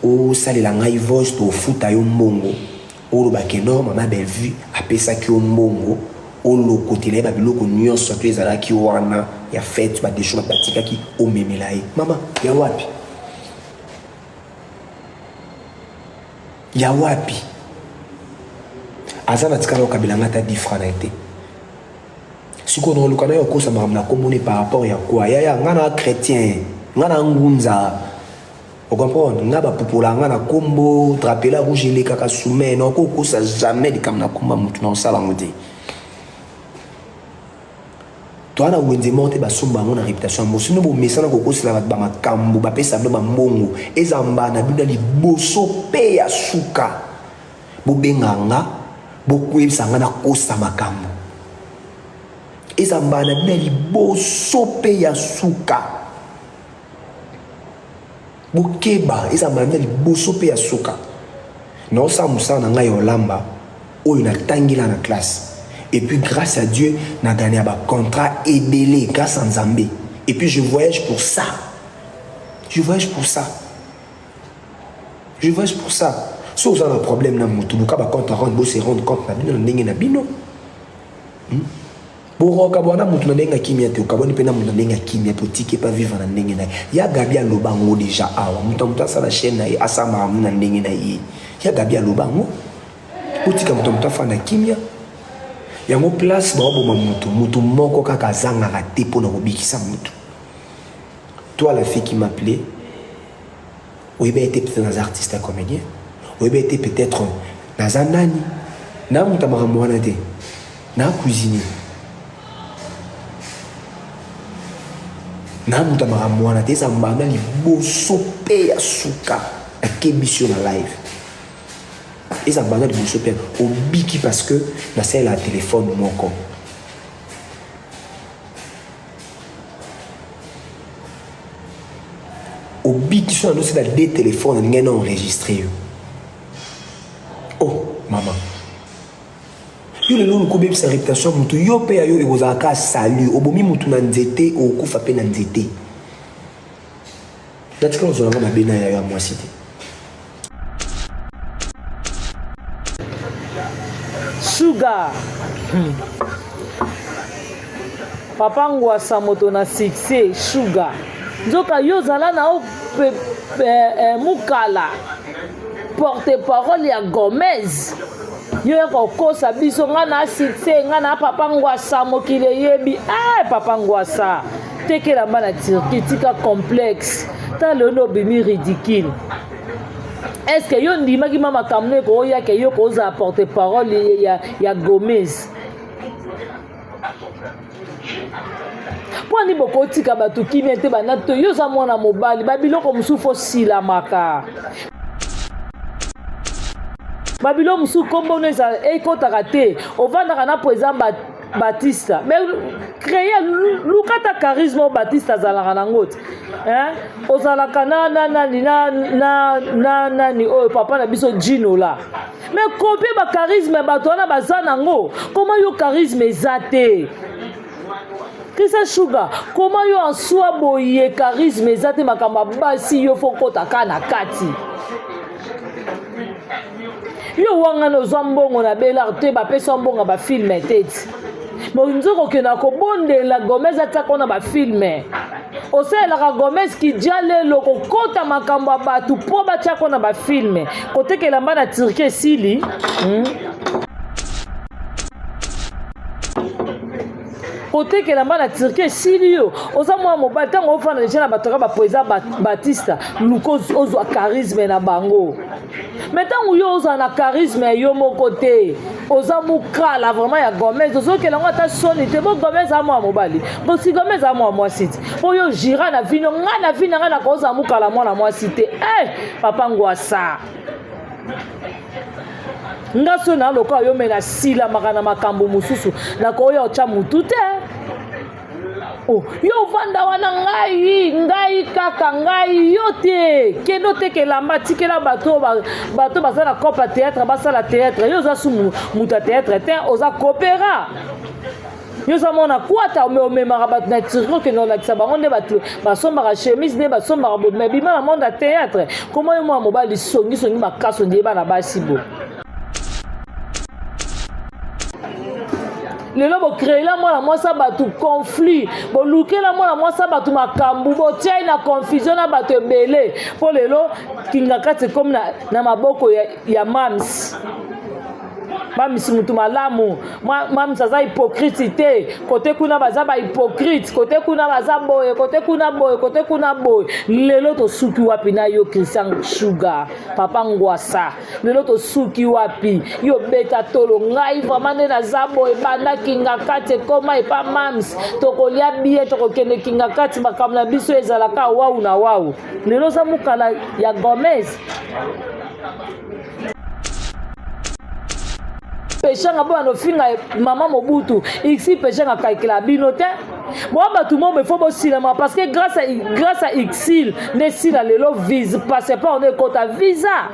Osalela ngai voice tofuta yo mbongo. Oloba que non mama Bellevue apesaki yo mbongo olokotela ye ba biloko nyonso to ezalaki wana ya fete ba desho bato batikaki omemela ye. Mama ya wapi? Ya wapi? Aza na tikala okabela nga ata 10 francs na ye te. Sikoyo na oluka nayo okosa makambo na kombo ne par rapport ya quoi? Yaya nga na chrétien, nga na ngunza. O comprendre? Nga ba pupola nga na kombo drapela rouge elekaka soumet na oko kosa jamais likambo na komba mutu na osala ngo te. Toi na wenze moko te basomba yango na réputation ya mosi no bomesana kokosela bato bamakambo bapesa bino bambongo eza mbana bino ya liboso mpe ya suka bobenga nga bokoyebisa nga nakosa makambo eza mbana bino ya liboso mpe ya suka Bokeba, eza mbala ya liboso mpe ya suka. Naosala mosala na ngai ya olamba oyo natangela na classe. Et puis grâce à Dieu, na gagné ba contrat ebele grâce à Nzambe. Et puis je voyage pour ça. Je voyage pour ça. Je voyage pour ça. So oza na problème na mutu, luka ba compte à rendre, bo se rendre compte na bino na ndenge na bino. Hmm? Bokokabwana na mutu na ndenge ya kimia te, okabwani pe na mutu na ndenge ya kimia te, otiki ye pe avivre na ndenge na ye. Ya Gaby aloba yango dejà awa, mutu na mutu asala chaine na ye, asala makambo na ndenge na ye. Ya Gaby aloba yango, botika mutu na mutu afanda kimia. Yango place baoboma mutu, mutu moko kaka azangaka te pona kobikisa mutu. Toi la fille qui m'appelait, oyebi ete peut-être naza artiste ya comédien, oyebi ete peut-être naza nani, na mutu ya makambo wana te. Na cuisinier. Na moto ya makambo wana te eza mbanda liboso mpe ya suka nakebisi yo na live eza mbanda liboso mpe obiki parce que nasalela telefone moko obiki so nanosala de telefone nalingai na enregistre yo oh mama Yo lelo oluka obebisa reputation ya mutu yo pe ya yo ekozala kaka salut obomi mutu na nzete okokufa pe na nzete natikala kozwa nanga mabe na ya yo ya mwasi te. Sugar. Hmm. Papa Ngwasa moto na succès Sugar. Nzoka yo ozala na yo eh, eh, mukala porte parole ya Gomez. Yo ya kokosa biso nga na succès nga na papa Ngwasa mokili eyebi eh papa Ngwasa tekela mba na Turquie tika complexe ta lelo obimi ridicule est ce que yo ndimaki ma makambo no ekoya ke yo kozala porte parole ya, ya Gomez mpo ani bokotika bato kimia te bana to yo oza mwana mobali babiloko mosusu fo silamaka babilo mosusu nkombo no ezala ekotaka te ovandaka na président batista mais créer luka ata charisme oyo batista azalaka nango te ozalaka na na nani na na na nani oyo papa na biso jinola mais copie ba charisme bato wana baza nango koma yo charisme eza te Christian Sugar koma yo en soi boye charisme eza te makambo ya basi yo fo kota ka na kati yo wangana ozwa mbongo na belar te bapesa mbongo ya bafilme te ti nzoka okenda kobondela gomez atiaka na bafilme osalelaka gomez kidja lelo kokota makambo ya bato mpo batiako na bafilme koteka elamba na turquie esili hmm? koteka elamba na turquie esili yo oza mwana mobali ntango ofanda deja na bato kaka bapresa batista luka ozwa charisme na bango me ntango yo ozala na charisme ya yo moko te oza mokala vraiment ya gomez ozokela yango ata soni te bo gomez aza mwana mobali bosi gomez aza mwana mwasi te mpo yo gira na vino ngai na vi na ngai nakozala mokala mwana mwasi te e eh, papa ngwasa nga so na lokola yo me nasilamaka na makambo mosusu nakoya otya motu te Oh, yo ovanda wana ngai ngai kaka ngai yo te kende oteka elamba tikela bato bato baza na cope ya théâtre basala théâtre yo oza su moto ya théâtre te oza coopéra. Yo oza mwana kwata me omemaka bato na turquie okende olakisa bango nde bato basombaka chemise nde basombaka boye me bima na monde ya théâtre koma yo mwana mobali songisongi makasi ondie bana basi bo lelo bocreela mwana mwasi ya bato conflit bolukela mwana mwasi ya bato makambo botiai na confusion na bato ebele mpo lelo kingakati ekomi na, na maboko ya, ya mams mamisi mutu malamu mamisi aza hypocrite te kote kuna baza ba hypocrite kote kuna baza boye kote kuna boye kote kuna boye lelo tosuki wapi na yo christian sugar papa ngwasa lelo tosuki wapi yo beta tolo ngai vraiment nde naza boye banda kingakati ekoma epa mams tokolia bie tokokende kingakati makambo na biso ezalaka wau na wau lelo oza mokala ya gomez peshanga mpo banofinga mama mobutu ixi peshanga kalkila bino te boa bato mobo ifo bosilama parce que grâce à, grâce à ixil nde sila lelo vise passeport nde ekota visa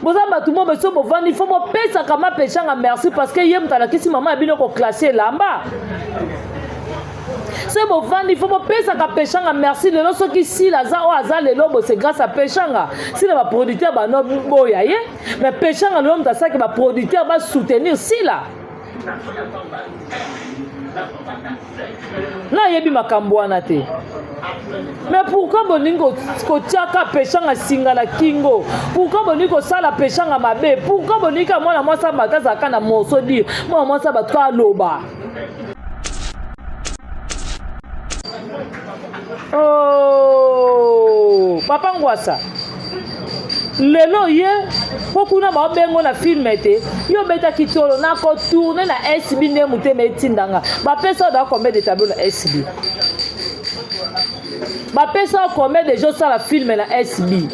boza bato mobo so bovandi fo bopesaka ma peshanga merci parce que ye moto alakisi mama ya bino koklasse elamba soki bovandi fo bopesaka peshanga merci lelo soki sila aza oyo aza lelo bo c'est grâce à peshanga sila baproducteur bano boya ye mais peshanga lelo moto asalaki baproducteur basoutenir sila nayebi makambo wana te mais pourquoi bolingi kotiaka peshanga singa na kingo pourquoi bolingi kosala peshanga mabe pourquoi bolingi ka mwana mwasi ya bato azalaka na morceau dire mwana mwasi ya bato ka aloba Oh, papa ngwasa lelo ye mpo kuna baobengo na filme te yo obetaki tolo nakotourne na sb nde motema etindanga bapesa oda combien de tableau na sb bapesa yo combien deja osala filme na sb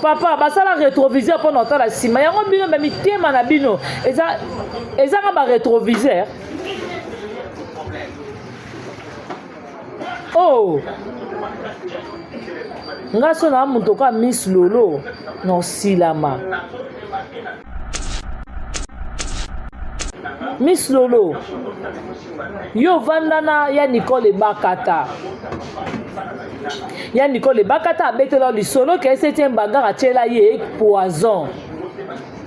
papa basala rétroviseur mpo na otala nsima yango bino me mitema na bino ezanga barétroviseur oh nga so na moto ka miss lolo nosilama miss lolo yo ovanda na ya nicole ebakata ya nicole ebakata abetela lisolo ke septième bagarre atiela ye poison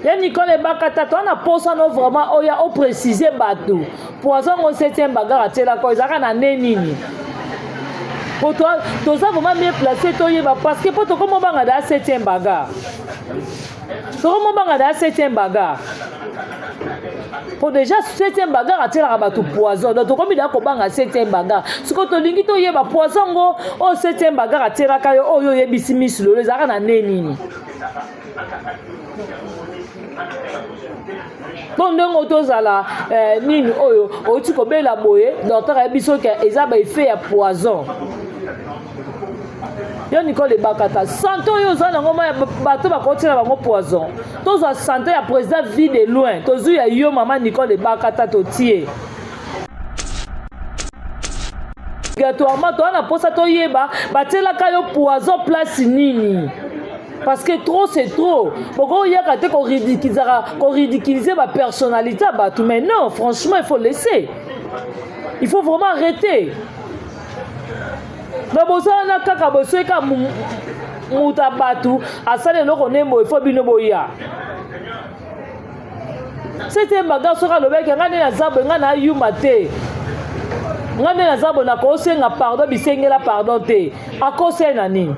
ya nicole ebakata toa na posa no vraiment oya oprécise bato poison ngo septième bagarre atielaka ezalaka na nde nini po toza vraiment mieux placé toyeba parce que po tokoma obanga da septième bagarre tokoma obanga da septième bagarre po déjà septième bagarre atielaka bato poison donc tokomi da kobanga septième bagarre sikoyo tolingi toyeba poison ngo oyo septième bagarre atielaka yo oyo oyebisi misu lolo ezalaka na nde nini mpo ndenge tozala eh, nini oyo outi kobela boye docteur ayebi soki eza baeffet ya poison yo nicole ebakata sante oyo oza nango ma bato bakotiela bango poison tozwa sante ya président vie de loin tozwi ya yo mama nicole ebakata totie obligatoirement toza na mposa toyeba batielaka yo poison place nini parce que trop c'est trop bokoyaka te koridiculiser bapersonnalité ya bato mais non franchement il faut laisser il faut vraiment arrêter mais bozala na kaka bosoki kaka moto ya bato asali eloko nde boye fo bino boya sete baga soki alobaki ngai nde naza boye ngai nayuma te ngai nde naza boye nakosenga pardon bisengela pardon te akoseli na nini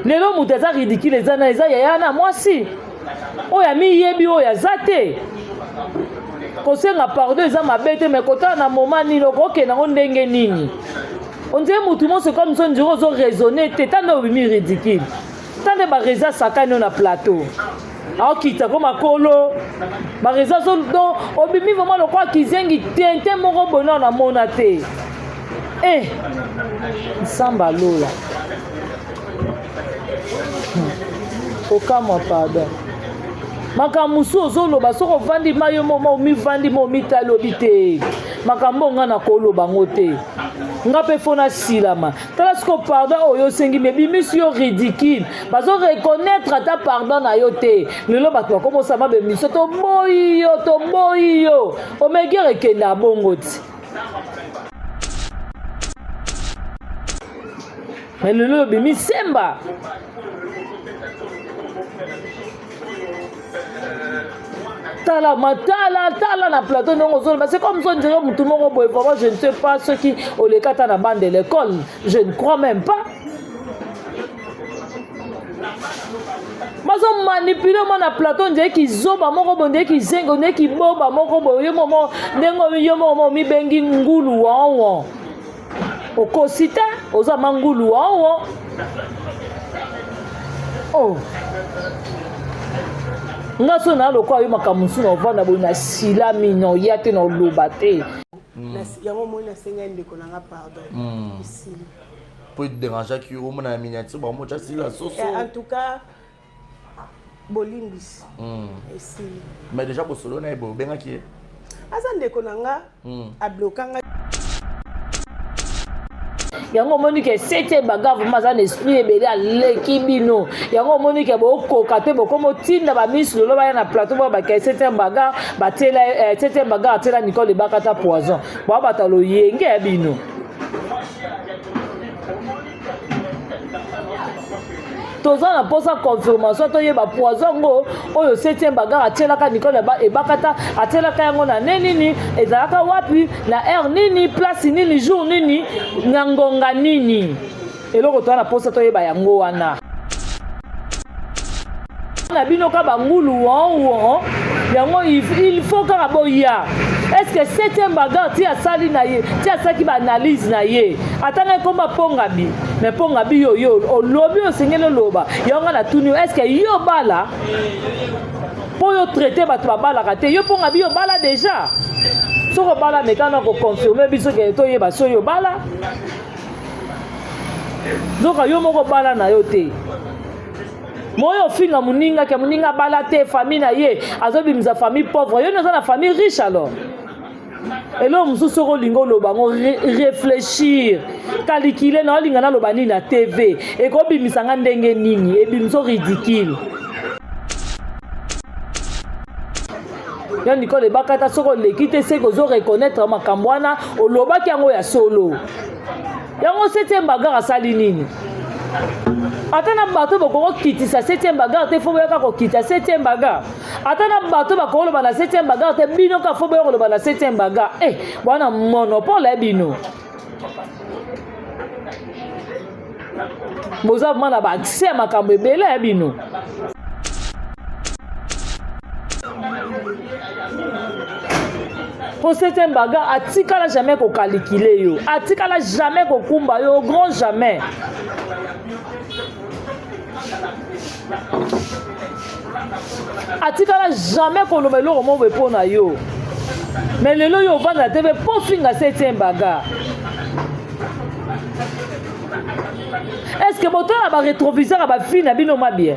lelo moto aza ridicule eza na eza yaya na mwasi oyo amiyebi oyo aza te kosenga pardon eza mabe te me kotala na moma nini okokende yango ndenge nini ondire motu monso comme so ndire ozo raisonne te ta nde obimi ridicule ta nde bareza sakani oyo na plateau aokita ko makolo bareza zo don obimi vraiment lokola kizengi tente moko boye nao namona te e eh, nsamba lola kokamwa pardon. Makambo mosusu ozoloba soki ovandi ma yo moma omivandi ma omitali obi te makambo oyo ngai nakoloba yango te nga mpe fo nasilama tala siko pardon oyo osengi me ebimisi yo ridicule bazo reconnaître ata pardon na yo te lelo bato bakomosama bemiso toboyi yo toboyi yo omegere ekende abongo ti me lelo obimi semba. Tala matala tala na plateau ndenge ozoloba, c'est comme ça on dirait mutu moko boye. Vraiment, je ne sais pas soki oleka ata na bande de l'école, je ne crois même pas. Bazomanipule mwa na plateau ndenge kizoba moko boye, ndenge kizengo, ndenge kiboba moko boye. Yo momo ndenge yo moko omibengi ngulu waonwon, okosi te, oza ma ngulu waonwon. Oh, nga so na lokola yo, makambo mosusu na ovanda boye nasilami na oya te na oloba te. Yango omoni, nasengai ndeko na nga pardon, esili. Po edérangeaki yo omona ya miniature bamotya sila soso. En tout cas bolimbisi, esili. Mais déjà bosolo na ye boye, obengaki ye? Aza ndeko na nga, abloka nga. Yango omoni ke sete bagarre vraiment aza na esprit ebele, aleki bino. Yango omoni ke bokoka te, bokomi otinda bamisi lelo baya na plateau boya bakei sete bagarre batiela sete bagarre atiela Nicole Ebakata poison. Boabata loyenge ya bino. Toza na mposa confirmation, toyeba poison yango oyo septième bagarre atielaka Nicole Ebakata, atielaka yango na ne nini, ezalaka wapi, na heure nini, place nini, jour nini, na ngonga nini. Eloko toza na mposa toyeba yango wana. Na bino ka bangulu won won yango, il faut kaka boya. Est ce que septième bagarre ti asali na ye, ti asalaki baanalyse na ye, atanga ekoma pongabi? Mais pongabi yo, yo olobi, osengeli oloba yango. Nga natuni yo, est ce que yo bala mpo yo traite bato babalaka te? Yo pongabi, yo bala déjà? Soki obala, meka na koconfirme biso ke toyeba so yo bala. Nzoka yo moko bala na yo te. Moyo ofinga moninga ke moninga abala te, famille na ye azobimisa famille pauvre, yo oza na famille riche. Alors eloko mosusu, soki olingi oloba yango, réfléchir, calcule na olinga naloba nini na TV, ekobimisa nga ndenge nini, ebimisa ridicule. Yo Nicole Ebakata, soki oleki te, seke ozo reconnaître makambo wana olobaki yango ya solo. Yango septième bagarre asali nini? Ata na bato bokokokitisa septième bagarre te, fo boyaka kokita septième bagarre. Ata na bato bakoloba na septième bagarre te, bino ka fo boya koloba na septième bagarre. Eh, bwana monopole ya bino, boza vraiment na baaccès ya makambo ebele ya bino. Po septième bagarre atikala jamais kokalikile yo, atikala jamais kokumba yo au grand jamais. Atikala jamais koloba eloko moko boye mpo na yo. Mais lelo yo ovanda te mpe mpo finga septième bagarre. Est ce que botala barétroviseur ya bafille na bino ma bien?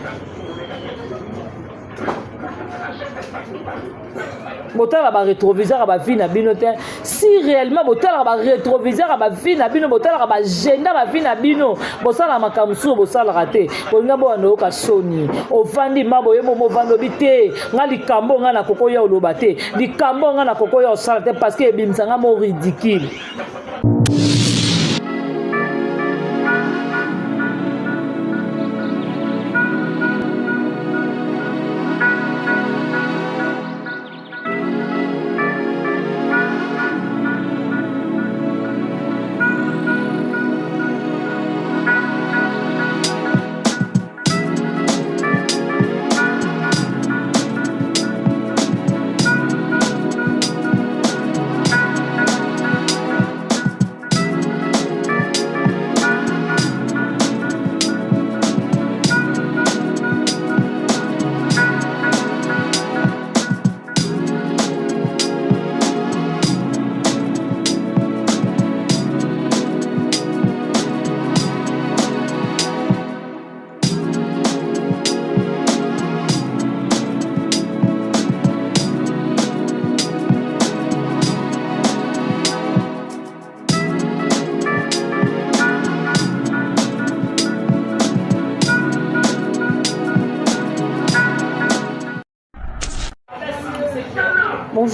Botala barétroviseur ya bavie na bino te. Si réellement botalaka barétroviseur ya bavie na bino, botalaka bagenda bavie na bino, bosalaka makambo mosusu bosalaka te. Bolinga boyanda oyoka soni. Ovandi ma boye momo, ovandi obi te, nga likambo nga nakokoya oloba te, likambo nga nakokoya osala te, parce que ebimisa nga mo ridicule.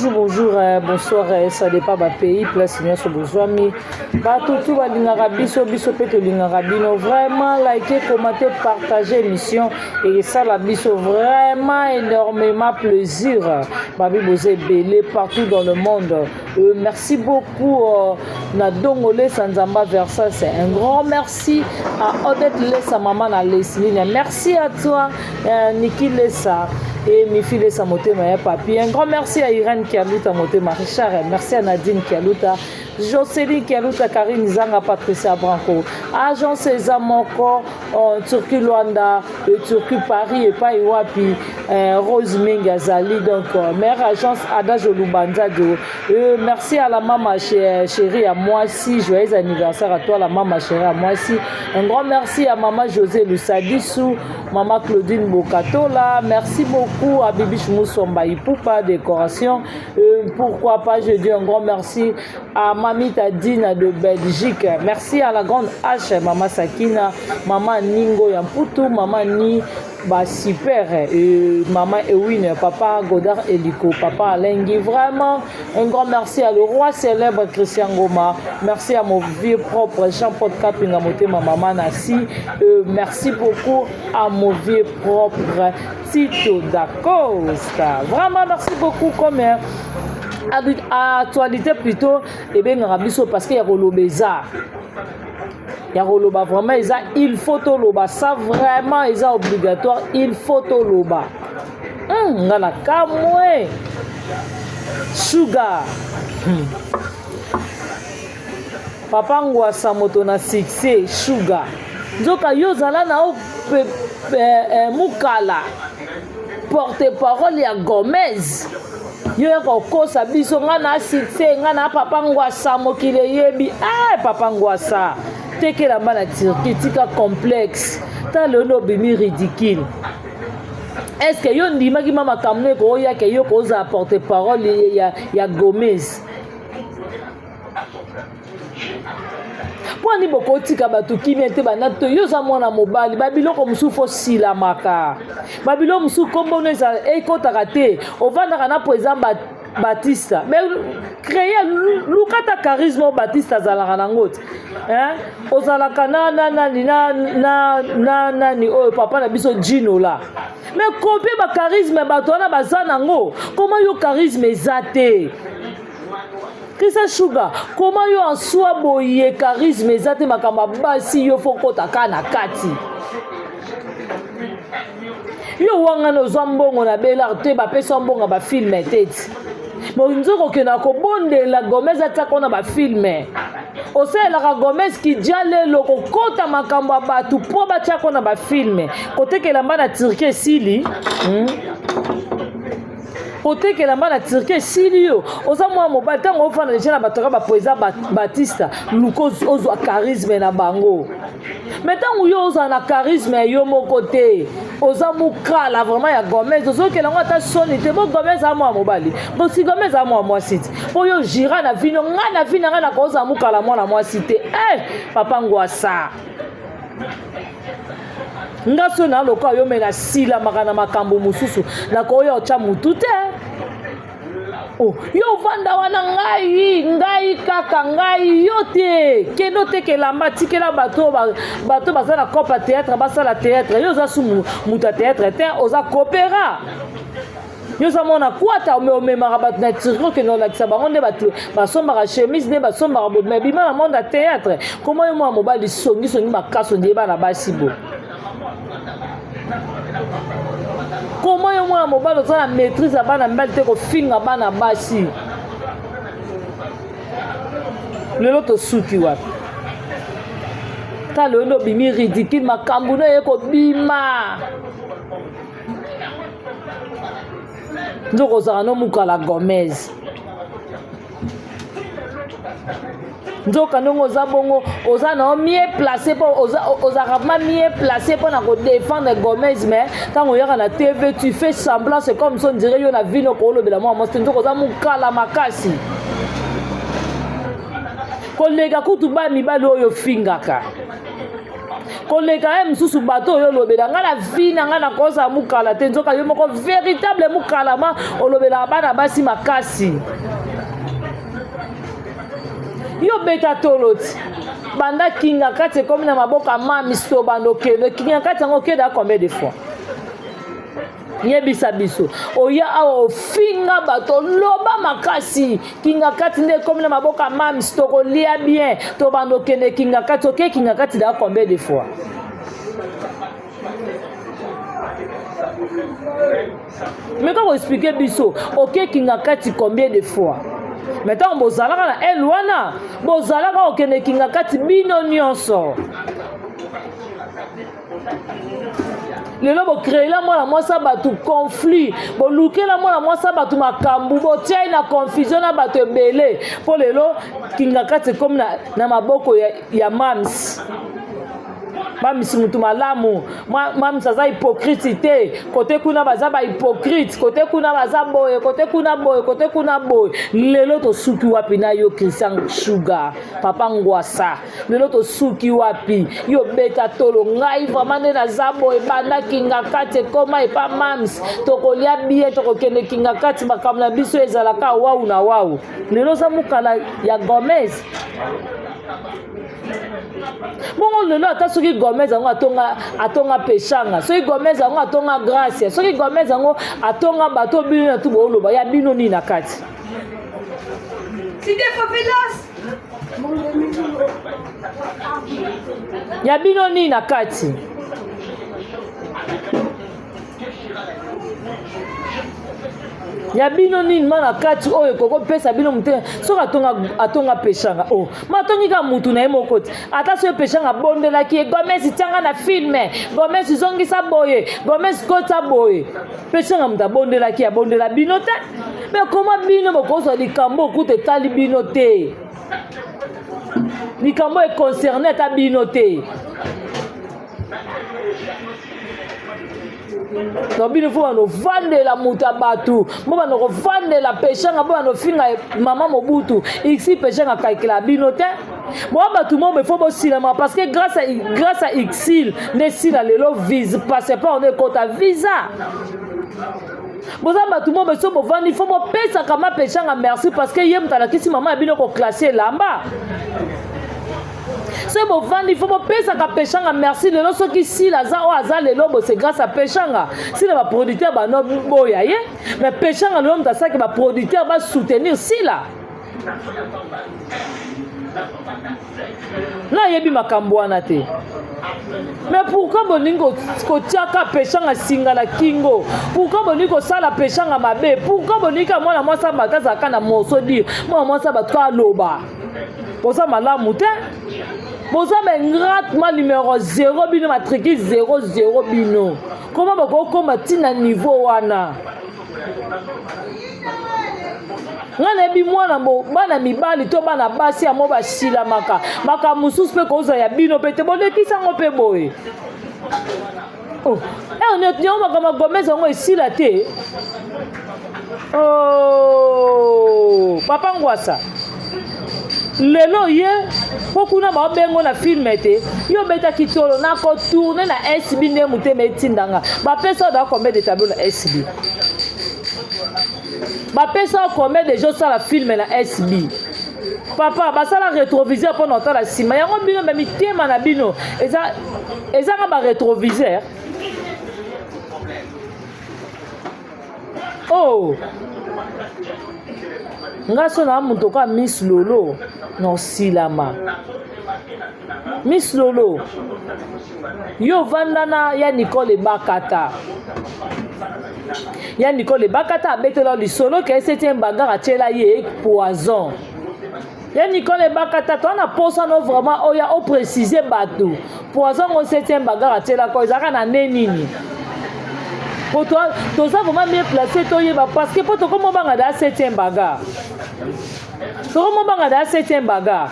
Bonjour, bonjour, euh, bonsoir, euh, ça dépend ba pays, place nyonso bozwami. Bato tout balingaka biso, biso pe tolingaka bino. Vraiment, likez, commentez, partagez émission et ça la biso vraiment énormément plaisir. Babi boza ebele partout dans le monde. Euh, merci beaucoup euh, na Dongo Lesa Nzamba Versace. Un grand merci à Odette Lesa, maman na Leslie. Merci à toi, euh, Niki Lesa et Mifi Lesa Motema ya papi. Un grand merci à Irène Kialuta Motema Richard. Merci à Nadine Kialuta, Jocelyne Kialuta, Karine Zanga, Patricia Branco. Agence eza moko euh, Turquie Luanda, euh, Turquie Paris epai wapi euh, Rose Mengi azali donc euh, meilleure agence Adage Lubanzadio. Euh, merci à la maman chérie à moi si joyeux anniversaire à toi la maman chérie à moi si. Un grand merci à maman José Lusadisu, maman Claudine Bokatola. Merci beaucoup à Bibiche Moussomba Ipupa décoration. Euh, pourquoi pas je dis un grand merci à Mamita Dina de Belgique. Merci à la grande H, Maman Sakina, Maman Ningo Yamputu, Maman Ni ba super euh, Maman Ewin, Papa Godard Eliko, Papa Alengi. Vraiment, un grand merci à le roi célèbre Christian Goma. Merci à mon vieux propre Jean-Paul Kapinga Motema, Maman Nassi. Euh, merci beaucoup à mon vieux propre Tito Dacosta. Vraiment, merci beaucoup. Comme actualité plutôt ebengaka biso parce que ya koloba eza ya koloba vraiment eza il faut toloba ça vraiment eza obligatoire il faut toloba hmm, nga na kamwe sugar hmm. papa ngwasa moto na succès sugar nzoka yo ozala na yo eh, eh, mukala porte parole ya gomez yo ya kokosa biso nga na succès nga na papa ngwasa mokili eyebi eh, papa ngwasa tekela mba na turquie tika complexe ta lelo obimi ridicule est ce que yo ndimaki ma makambo no ekoyaka yo kozala porte parole ya, ya gomez mpo ani bokotika bato kimia te banda to yo oza mwana mobali babiloko mosusu fo silamaka babiloko mosusu nkombo no ekotaka te ovandaka na président batista mais créer luka ata charisme oyo batista azalaka nango te ozalaka na na nani na na na nani oyo papa na biso jinola mais kopie bacharisme bato wana baza nango koma yo charisme eza te Christian Sugar, comment yo en soi boye charisme eza te makambo ya basi yo fo kota kaka na kati. Yo wangana ozwa mbongo na Bellar te bapesa mbongo ya bafilme te ti. Bonzo kokenda kobondela Gomez atiaka na bafilme. Osalelaka Gomez kidia lelo kokota makambo ya bato mpo batiaka na bafilme. Kotekela mba na Turquie esili. Hmm? Koteka elamba na Turquie esili yo. Oza mwana mobali ntango ofanda deja na bato kaka bapreza Batista, luka ozwa charisme na bango. Mais ntango yo ozala na charisme ya yo moko te, oza mokala vraiment ya Gomez, ozokela yango ata soni te. Bo Gomez aza mwana mobali, bosi Gomez aza mwana mwasi te. Po yo jira na vino, ngai na vi na ngai nakozala mokala mwana mwasi te. Eh, papa Ngwasa. Nga soki na lokola yo me nasilamaka na makambo mosusu nakoya otya motu te oh, yo ovanda wana ngai ngai kaka ngai yo te kende oteka elamba tikela bato bato baza na cope ya théâtre basala théâtre yo oza su moto ya théâtre te oza coopera yo oza mwana kwata omemaka bato na turki okende olakisa bango nde bato basombaka chemise nde basombaka bo me bima na monde ya théâtre koma yo mwana mobali songisongi makasi ondie bana basi bo koma yo mwana mobali oza na maîtrise ya bana mibali te kofinga bana basi lelo tosuki wapi tala oyo nde obimi ridicule makambo no eye kobima nzoka ozalaka no mukala gomez nzoka ndenge oza bongo oza na yo mieux place mpo ozalaka vraiment mieux place mpo na kodefendre gomez mais ntango oyaka na tv tu fais semblant c'est comme so ondire yo na vino koolobela mwa mwasi te nzoka oza mokala makasi koleka kutu ba mibali oyo ofingaka. Koleka ye mosusu bato oyo olobela ngai na vie na ngai nakozala mokala te, nzoka yo moko véritable mokalama olobelaka bana basi makasi. Yo beta tolo ti banda kinga kati ekomi na maboko ya mami to banda okende kinga kati yango okenda combien de fois? Yebisa biso oya awa ofinga bato oloba makasi kinga kati nde ekomi na maboko ya mams tokolia bien tobanda okende kinga kati oke kinga kati daa combien de fois? Meka koexplike biso oke kinga kati combien de fois? Mais ntango bozalaka na ele wana bozalaka kokende kinga kati bino nyonso. Lelo bocreela mwana mwasi ya bato conflit, bolukela mwana mwasi ya bato makambo, botia ye na confusion na bato ebele, mpo lelo kinga kati ekomi na, na maboko ya, ya mams. Mams mutu malamu, mams aza hypocrite te, kote kuna baza ba hypocrite, kote kuna baza boye, kote kuna boye, kote kuna boye. Lelo tosuki wapi na yo Christian Sugar, papa Ngwasa? Lelo tosuki wapi? Yo beta tolo ngai vraiment nde naza boye, banda kinga kati ekoma epa mams, tokolia bien, tokokende kinga kati, makambo na biso ezalaka wau na wau. Lelo oza mokala ya Gomez. Bongo lelo ata soki Gomez yango atonga, atonga Peshanga, soki Gomez yango atonga Gracia, soki Gomez yango atonga bato bino na tu booloba ya bino nini na kati? Cité Favelas. Ya bino nini na kati? Ya bino nini ma na kati oyo ekoki kopesa bino motema soki atonga, atonga Peshanga? Oh, ma atongi kaka mutu na ye moko te. Ata soki Peshanga abondelaki ye, Gomez tianga na filme, Gomez zongisa boye, Gomez kota boye, Peshanga moto abondelaki, abondela bino te. Me koma bino bokozwa likambo okuta etali bino te, likambo econcerne ata bino te. Donc bino fo bano vandela moto ya bato, bo bano kovandela Peshanga, bo bano finga mama Mobutu ixi Peshanga kalkila bino te. Boa bato momo fo bosilama parce que grâce à, grâce à Ixil nde sila lelo vise passeport nde ekota visa. Boza bato momo so bovandi fo bopesaka ma Peshanga merci parce que ye moto alakisi mama ya bino koklasse elamba. Soki bovandi fo bopesaka Peshanga merci. Lelo soki sila aza oyo aza lelo bo c'est grâce à Peshanga. Sila ba producteur bano boya ye, mais Peshanga lelo moto asalaki ba producteur ba soutenir sila. Nayebi makambo wana te. Mais pourquoi bolingi kotiaka Peshanga singa na kingo? Pourquoi bolingi kosala Peshanga mabe? Pourquoi bolingi ka mwana mwasi bato azalaka na morceau dire mwana mwasi bato aloba? Boza malamu te, boza ba ingratement numéro 0 bino matricule 00 bino. Koma bakokoma ntina niveau wana? Ngai nayebi mwana bana mibali to bana basi yango basilamaka makambo mosusu mpe kozwa ya bino mpe te, bolekisi yango mpe boye. Oh, yango makambo ya Gomez yango esila te. Oh, papa Ngwasa lelo ye mpo kuna baobengo na filme te, yo obetaki tolo na kotourne na SB nde motema etindanga bapesa oyo da combien de tableau na SB? Bapesa combien de jours osala filme na SB? Papa basala rétroviseur mpo na otala nsima yango bino, me mitema na bino ezanga ba rétroviseur. Oh, nga so na moto ka Miss Lolo na osilama. Miss Lolo yo vanda na ya Nicole Ebakata, ya Nicole Ebakata abetela lisolo ke septième bagarre atiela ye poison. Ya Nicole Ebakata to na posa no vraiment oya o préciser bato poison ngo septième bagarre atiela ko ezalaka na nde nini? Po toza vraiment mieux placé toyeba parce que po tokoma obanga da septième bagarre, tokoma obanga da septième bagarre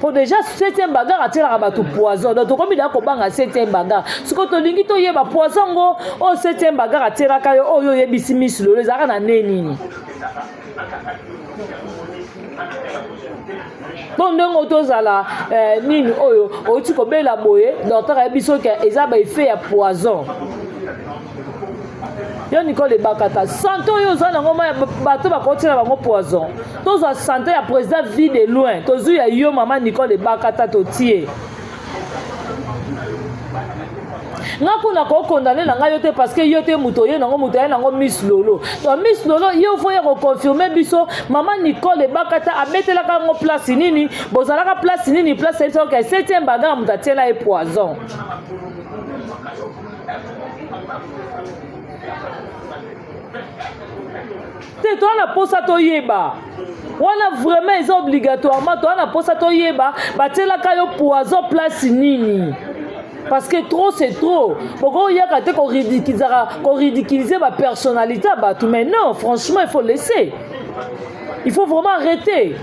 po déjà septième bagarre atielaka bato poison. Donc tokomi da kobanga septième bagarre. Sikoyo tolingi toyeba poison ngo oyo septième bagarre atielaka yo, oyo oyebisi Miss Lolo ezalaka na nde nini? Mpo ndenge tozala eh, nini oyo outi kobela boye, docteur ayebi soki eza ba effet ya poison. Yo Nicole Ebakata, sante oyo oza nango ma bato bakotiela bango poison. Tozwa sante ya président vie de loin, tozwi ya yo mama Nicole Ebakata totie. Nga kuna ko condamner na ngai yo te parce que yo te moto oye nango moto aye nango Miss Lolo. Donc Miss Lolo yo faut ya ko confirmer biso mama Nicole Ebakata abetelaka yango place nini, bozalaka place nini, place ayebisaka ke 7e bagarre moto atiela ye poison. Te toa na posa toyeba wana vraiment eza obligatoirement toa na posa toyeba batielaka yo poison place nini parce que trop c'est trop. Bokoyaka te koridiculiser ba personnalité ya bato, mais non, franchement il faut laisser, il faut vraiment arrêter.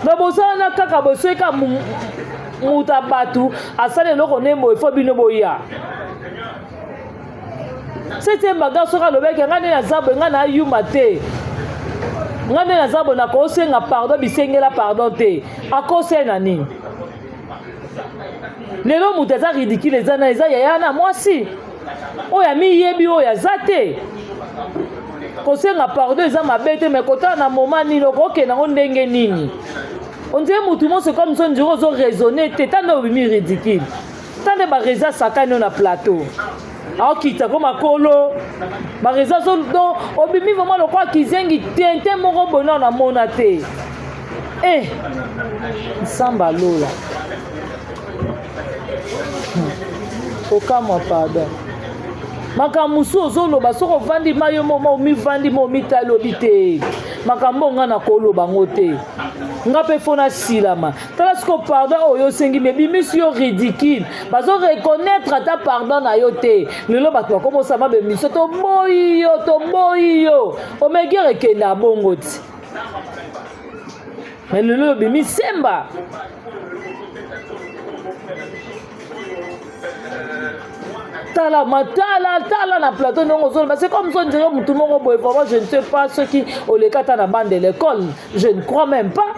Mais bozala na kaka bosoki moto ya bato asali eloko nde boye, fo bino boya. Septième bagarre soki alobaki ngai nde naza boye, ngai nayuma te, ngai nde naza boye, nakosenga pardon, bisengela pardon te, akosena nini? Lelo moto aza ridicule eza na eza yaya na mwasi oyo amiyebi oyo aza te. Kosenga pardon eza mabe te, mais kotala na moment nini okokende yango ndenge nini, on dirait motu moso comme so ndiro ozo raisonner te, tanda obimi ridicule, tanda bareza sakani oyo na plateau aokita ko makolo bareza so donc obimi vraiment lokola kizengi tente moko boye nao namona te. Eh, nsamba lola okamwa pardon. Makambo mosusu ozoloba soki ovandi ma yo moma omivandi ma omitali obi te makambo nga nakoloba ngo te, nga mpe fo nasilama. Tala siko pardon oyo osengi me ebimisi yo ridicule, bazo reconnaître ata pardon na yo te. Lelo bato bakomosama bemiso toboyi yo, toboyi yo, omegere ekende abongo ti me lelo obimi semba. Tala matala tala na plateau ndenge ozoloba, c'est comme ça ndenge motu moko boye vraiment je ne sais pas soki oleka ata na bande de l'école, je ne crois même pas.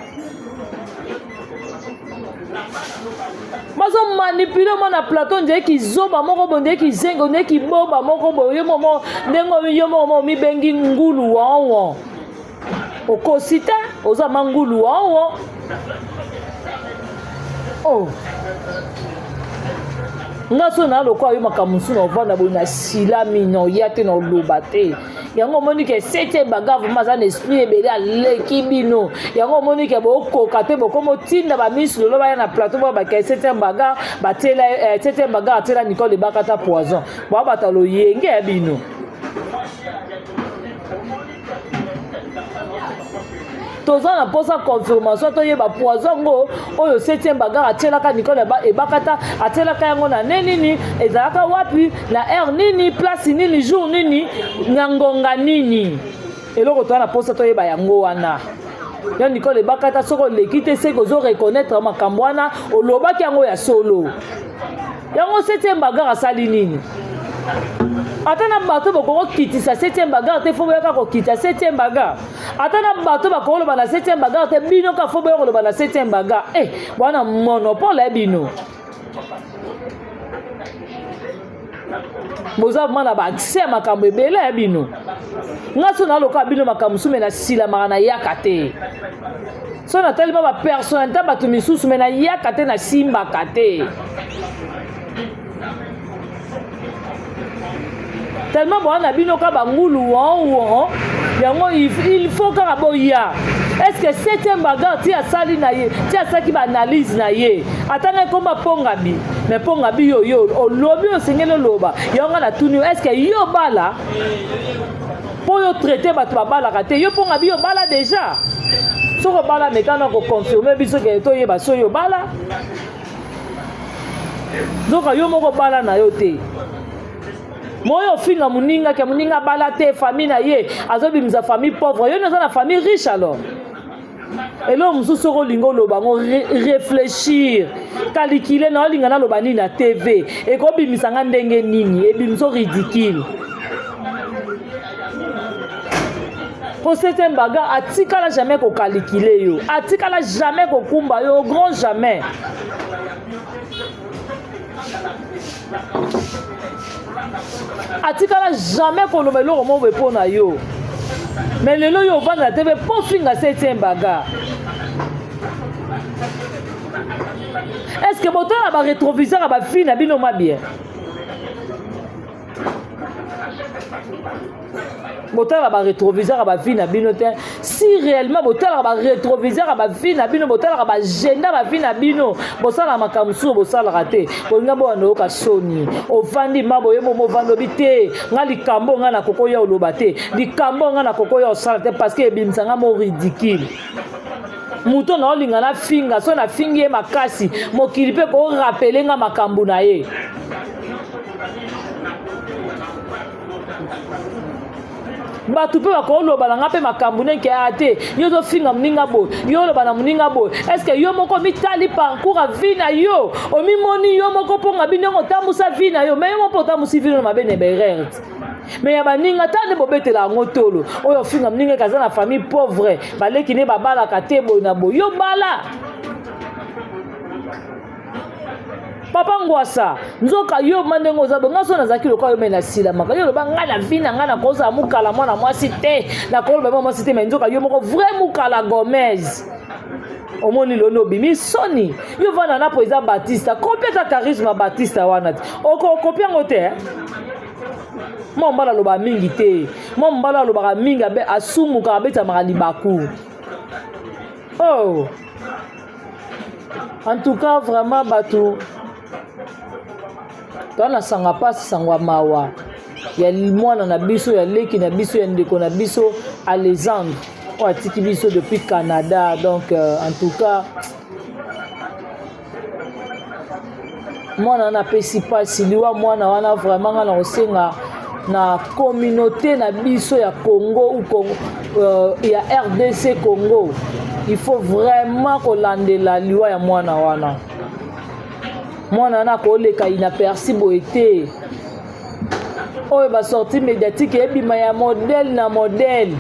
Bazomanipule mwa na plateau ndenge kizoba moko boye, ndenge kizengo, ndenge kiboba moko boye, yo momo ndenge yo moko omibengi ngulu waonwon, okosi te, oza ma ngulu waonwon. Oh nga so na lokola yo makambo mosusu na ovanda boye nasilami na oya te na oloba te. Yango omoni ke septième bagarre vraiment aza na esprit ebele aleki bino. Yango omoni ke bokoka te, bokomi otinda bamisi lolo baya na plateau boya bakei septième bagarre batiela septième bagarre atiela Nicole Ebakata poison, boabata loyenge ya bino. Toza na mposa confirmation, toyeba poison yango oyo septième bagarre atielaka Nicole Ebakata, atielaka yango na ne nini, ezalaka wapi, na heure nini, place nini, jour nini, na ngonga nini. Eloko toza na mposa toyeba yango wana. Yo Nicole Ebakata soki oleki te seke ozo reconnaître makambo wana olobaki yango ya solo. Yango septième bagarre asali nini? Ata na bato bokokokitisa septième bagarre te, fo boyaka kokita septième bagarre. Ata na bato bakoloba na septième bagarre te, bino ka fo boya koloba na septième bagarre. Eh, bwana monopole ya bino. Boza vraiment na ba accès ya makambo ebele ya bino. Nga so naloka bino makambo mosusu me nasilamaka na yaka te. So natali ba personnalité ya bato misusu me nayaka te, nasimbaka te. Tellement bwana bino ka bangulu won won, yango il faut kaka boya. Est-ce que septième bagarre ti asali na ye, ti asalaki ba analyse na ye, ata ngai komba pongabi, mais pongabi yo yo olobi osengeli oloba yango nga natuni yo, est-ce que yo bala mpo yo traite bato babalaka te, yo pongabi yo bala déjà? Soki obala mekana koconfirme biso ke toyeba so yo bala, nzoka yo moko bala na yo te. Moyo ofinga moninga ke moninga abala te, famille na ye azobimisa famille pauvre, yo oza na famille riche. Alors eloko mosusu soki olingi oloba yango réfléchir, calculer na olinga naloba nini na TV ekobimisa nga ndenge nini, ebimiso ridicule. Mpo septième bagarre atikala jamais kokalikile yo, atikala jamais kokumba yo, grand jamais. Atikala jamais koloba eloko moko boye mpo na yo. Mais lelo yo ovanda te mpe mpo finga septième bagarre. Est-ce que botala ba rétroviseur ya ba fille na bino ma bien? Botala ba rétroviseur ya ba vie na bino te. Si réellement botalaka ba rétroviseur ya ba vie na bino, botalaka ba agenda ba vie na bino, bosalaka makambo mosusu bosalaka te. Bolinga boyanda oyoka soni. Ovandi ma boye mo ovandi obi te. Nga likambo nga na kokoya oloba te. Likambo nga na kokoya osala te parce que ebimisa nga mo ridicule. Moto na olinga na finga, so na fingi ye makasi, mokili pe ko rappeler nga makambo na ye. Bato mpe bakoloba na nga mpe makambo ndenge aya te. Yo ozofinga moninga boye, yo oloba na moninga boye. Est-ce que yo moko omitali parcours ya vie na yo? Omimoni yo moko mpo nga bino otambusa vie na yo, mais yo moko otambusi vie na mabe na ba erreur. Mais ya baninga ta nde bobetela yango tolo. Oyo ofinga moninga ekaza na famille pauvre, baleki nde babalaka te boye na boye. Yo bala. Papa Ngwasa, nzoka yo ma ndenge oza boye, nga so nazalaki lokola yo me nasilamaka. Yo loba nga na vie na nga nakozala mukala mwana mwasi te, nakoloba mwana mwasi te, mais nzoka yo moko vrai mukala Gomez. Omoni lelo obimi soni. Yo vanda na président Batista, kopia ata charisme ya Batista wana te. Oko kopia yango te, eh? Mwa mobali alobaka mingi te. Mwa mobali alobaka mingi, asumuka, abetamaka libaku. Oh. En tout cas, vraiment, bato toa na sanga pasi, sango ya mawa ya mwana na biso, ya leki na biso, ya ndeko na biso Alexandre oyo atiki biso depuis Canada. Donc en tout cas mwana wana apesi pasi, liwa mwana wana vraiment nga na kosenga na communauté na biso ya Congo ou Congo ya RDC Congo, il faut vraiment kolandela liwa ya mwana wana. Mwana wana akoleka inaperçu boye te. Oyo ba sortie médiatique ebima ya modèle na modèle.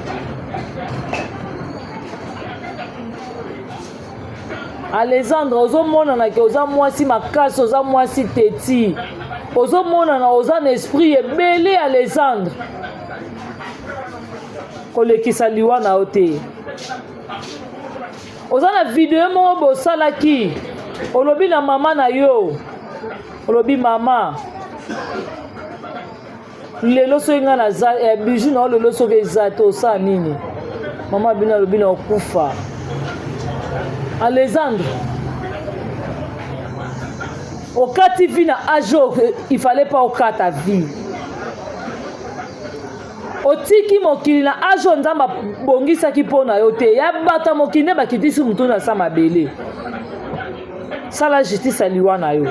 Alexandre, ozomonana ke oza mwasi makasi, oza mwasi teti. Ozomonana oza na esprit ebele, Alexandre. Kolekisa liwa na yo te. Oza na video moko bosalaki, olobi na mama na yo, olobi mama, lelo soki nga naza, bijou na yo lelo soki eza te osala nini? Mama bino alobi na okufa. Alexandre, okati vie na âge oyo, il fallait pas okata vie. Otiki mokili na âge oyo Nzambe abongisaki mpo na yo te. Ya bato ya mokili nde bakitisi motu na sa mabele. Sala justice ya liwa na yo.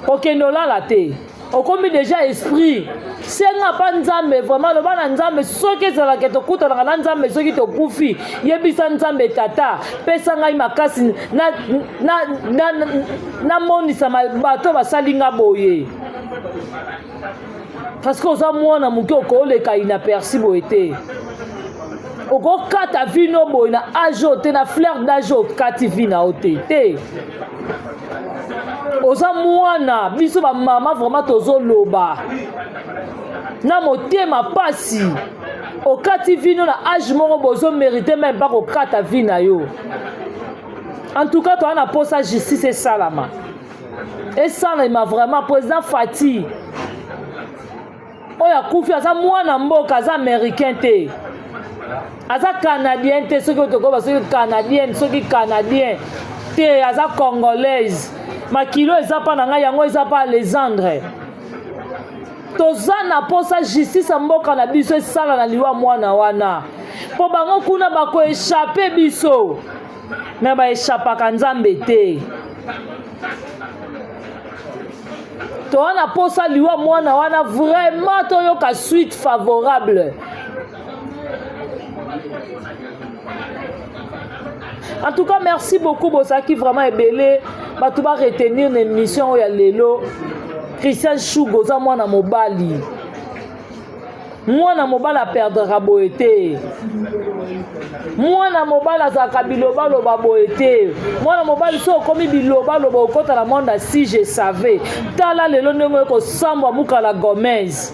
Okende olala te. Okomi déjà esprit. Senga pa Nzambe, vraiment loba na Nzambe, soki ezalaka tokutanaka na Nzambe soki tokufi, yebisa Nzambe tata, pesa ngai makasi namonisa bato basali nga boye. Parce que oza mwana moke okoleka inaperçu boye te. Okokata vino boye na âge oyo te, na fleur d'âge oyo okati vie na yo te. Te. Oza mwana, biso ba mama vraiment tozoloba. Na motema pasi. Okati vino na âge moko bozo mériter même pas kokata vie na yo. En tout cas, toza na posa justice esalama. Esalema vraiment président Fati. Oyo akufi aza mwana mboka, aza américain te. Aza canadien te, soki otokoba soki canadienne, soki canadien te, aza congolaise. Makilo eza pa na ngai, yango eza pa Alexandre. Toza na posa justice ya mboka na biso esala na liwa mwana wana. Po bango kuna bako échapper biso. Mais ba échappaka Nzambe te. Toza na posa liwa mwana wana vraiment toyoka suite favorable. En tout cas, merci beaucoup bozalaki vraiment ebele. Bato ba retenir na émission oyo ya lelo. Christian Chougo oza mwana mobali. Mwana mobali aperdraka boye te. Mwana mobali azalaka bilobaloba boye te. Mwana mobali soki okomi bilobaloba okota na monde ya si je savais. Tala lelo ndenge oye kosambwa Mukala Gomez.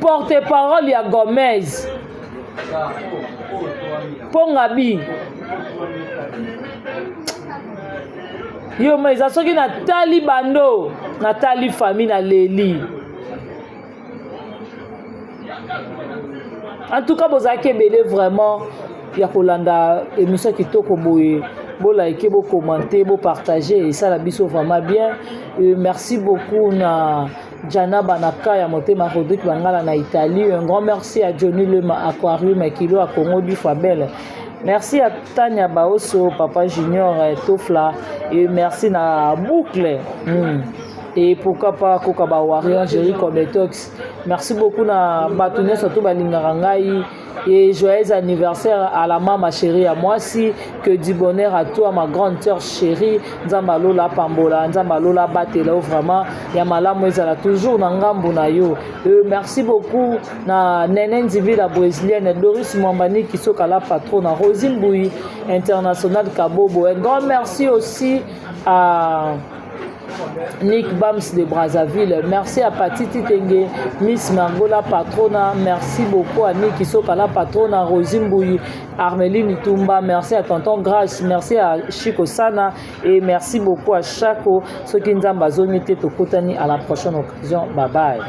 Porte parole ya Gomez. Pongabi. Yo ma eza soki natali bando, natali famille naleli. En tout cas bozalaki ebele vraiment ya kolanda émission kitoko boye bolike bocommente bopartage esala biso vraiment bien euh, merci beaucoup na Jana Banaka ya motema Rodrigue Bangala na Italie un grand merci à Johnny Lema Aquarium Kilo à Congo du Fabel merci à Tania Baoso Papa Junior euh, Tofla et merci na boucle mm. et pourquoi pas koka ba warrior Jerry Cometox merci beaucoup na bato nyonso to balingaka ngai et joyeux anniversaire à la mama chérie ya mwasi que du bonheur à toi ma grande sœur chérie nzambe alola apambola nzambe alola abatela yo vraiment ya malamu ezala toujours na ngambo na yo euh, merci beaucoup na nene nzibi la brésilienne doris mwambani kisoka la patrona rosi mbui international kabobo un grand merci aussi à Nick Bams de Brazzaville. Merci à Patty Titenge, Miss Margola Patrona. Merci beaucoup à Nick Isoka la Patrona, Rosie Mbouyi, Armeline Tumba. Merci à Tonton Grace. Merci à Chico Sana. Et merci beaucoup à Chaco. Soki Nzamba Zomite Tokutani. À la prochaine occasion. Bye bye.